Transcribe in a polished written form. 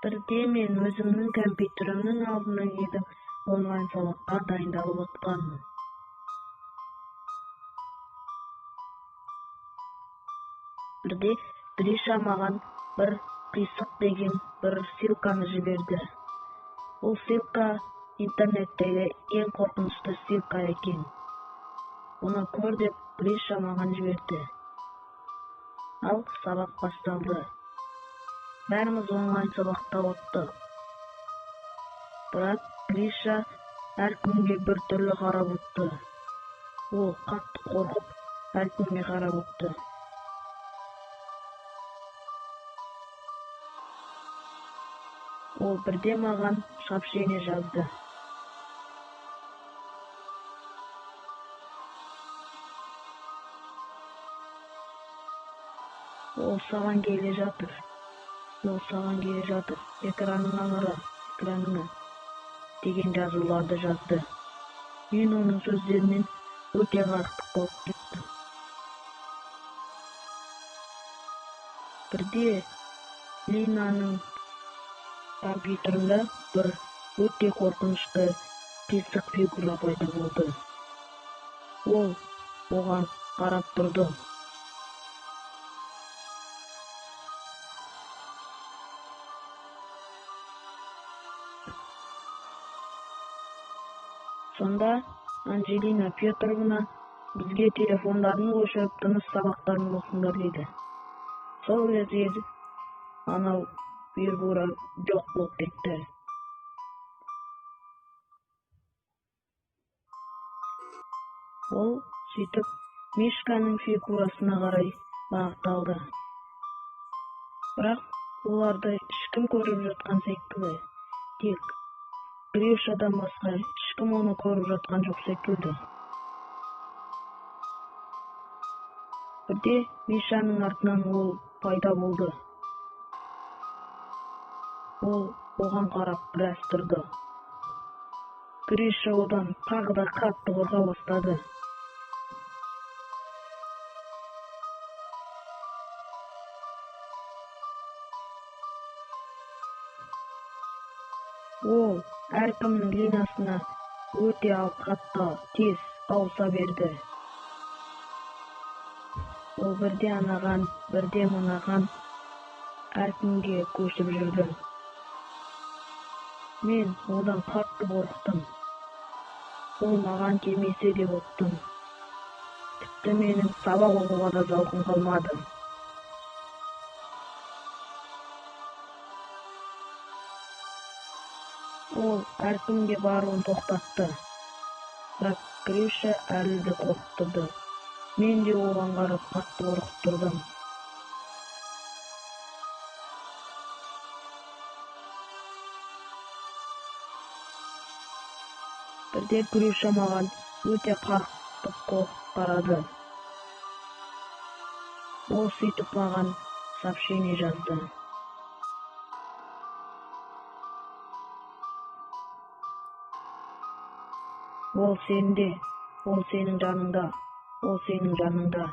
Бірде мен өзімнің компьютерімнің алдына келіп, онлайн сабаққа дайындалып отқанмын. Бірде Гриша маған бір қисық деген бір ссылканы жіберді. Бұл ссылка интернеттегі ең қорқынышты ссылка екен. Бұны көр деп Гриша маған жіберді. Ал сабақ басталды. Бәріміз онлайн сабақта оттық. Бірақ Гриша әркімге бір түрлі қарап отты. Ол қатты қорқып, әркімге қарап отты. Ол бірде маған сообщение жазды. Ол саған келе жатыр. Ол саған келе жатыр. Экраныңа қара, экраныңа деген жазуларды жазды. Мен оның сөздерінен өте қатты қорқып кеттім. Бірде Линаның компьютерінде бір өте қорқынышты қисық фигура пайда болды. Ол оған қарап тұрды. Сонда Анжелина Петровна бізге телефондарын өшіріп, тыныш сабақтарын оқыңдар деді. Сол кезде анау фигура жоқ болып кетті. Ол сөйтіп Мишканың фигурасына қарай бағытталды. Бірақ оларды ешкім көріп жатқан секілді. Тек Гришадан басқа ешкім оны көріп жатқан жоқ секілді. Бірде Мишаның артынан ол пайда болды. Ол оған қарап біраз тұрды. Гриша одан тағы да қатты қорқа бастады. Ол әркімнің линасына өте қатты тез ауыса берді. Ол бірде анаған, бірде мынаған әркімге көшіп жүрді. Мен одан қатты қорықтым. Ол маған келмесе деп оттым. Тіпті менің сабақ оқуға да зауқым қалмады. Ол әркімге баруын тоқтатты. Бірақ Гриша әлі де қорқып тұрды. Мен де оған қарап қатты қорқып тұрдым. Бірде Гриша маған өте қатты қорқып қарады. Ол сөйтіп маған сообщение жазды. Ол сенде, ол сенің жаныңда, ол сенің жаныңда.